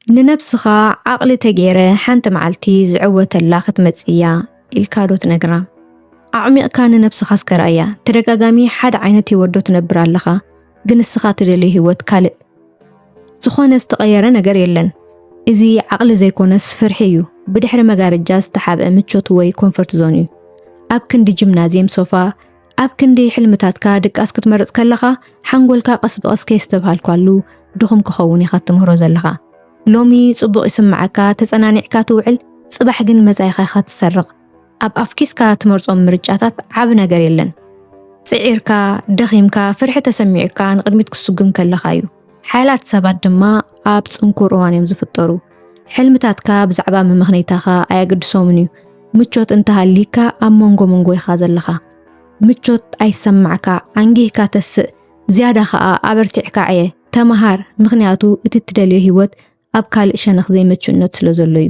ንነብስኻ ዓቕሊ ተገይረ ሓንቲ መዓልቲ ዝዕወተላ ክትመጽእ እያ ኢልካ ዶ ትነግራ? ኣዕሚቕካ ንነብስኻ እስከ ርኣያ። ተደጋጋሚ ሓደ ዓይነት ህይወት ዶ ትነብር ኣለኻ? ግን ንስኻ ትደልዮ ህይወት ካልእ። ዝኾነ ዝተቐየረ ነገር የለን። እዚ ዓቕሊ ዘይኮነስ ፍርሒ እዩ። ብድሕሪ መጋረጃ ዝተሓብአ ምቾት ወይ ኮንፈርት ዞን እዩ። ኣብ ክንዲ ጂምናዝየም ሶፋ፣ ኣብ ክንዲ ሕልምታትካ ድቃስ ክትመርጽ ከለኻ፣ ሓንጎልካ ቀስ ብቐስ ከየስተብሃልካሉ ድኹም ክኸውን ኢኻ ትምህሮ ዘለኻ። ሎሚ ጽቡቕ ይስምዓካ፣ ተጸናኒዕካ ትውዕል፣ ጽባሕ ግን መጻኢኻ ኢኻ ትሰርቕ። ኣብ ኣፍኪስካ ትመርጾም ምርጫታት ዓቢ ነገር የለን። ጽዒርካ፣ ደኺምካ፣ ፍርሒ ተሰሚዑካ ንቕድሚት ክትስጉም ከለኻ እዩ። ሓያላት ሰባት ድማ ኣብ ጽንኩር እዋን እዮም ዝፍጠሩ። ሕልምታትካ ብዛዕባ መመኽነይታኻ ኣየገድሶምን እዩ። ምቾት እንተሃልይካ ኣብ መንጎ መንጎ ኢኻ ዘለኻ። ምቾት ኣይሰማዕካ፣ ኣንጊህካ ተስእ፣ ዝያዳ ኸኣ ኣበርቲዕካ ዕየ፣ ተመሃር፣ ምኽንያቱ እቲ እትደልዮ ህይወት ኣብ ካልእ ሸነኽ ዘይምቹእነት ስለ ዘሎ እዩ።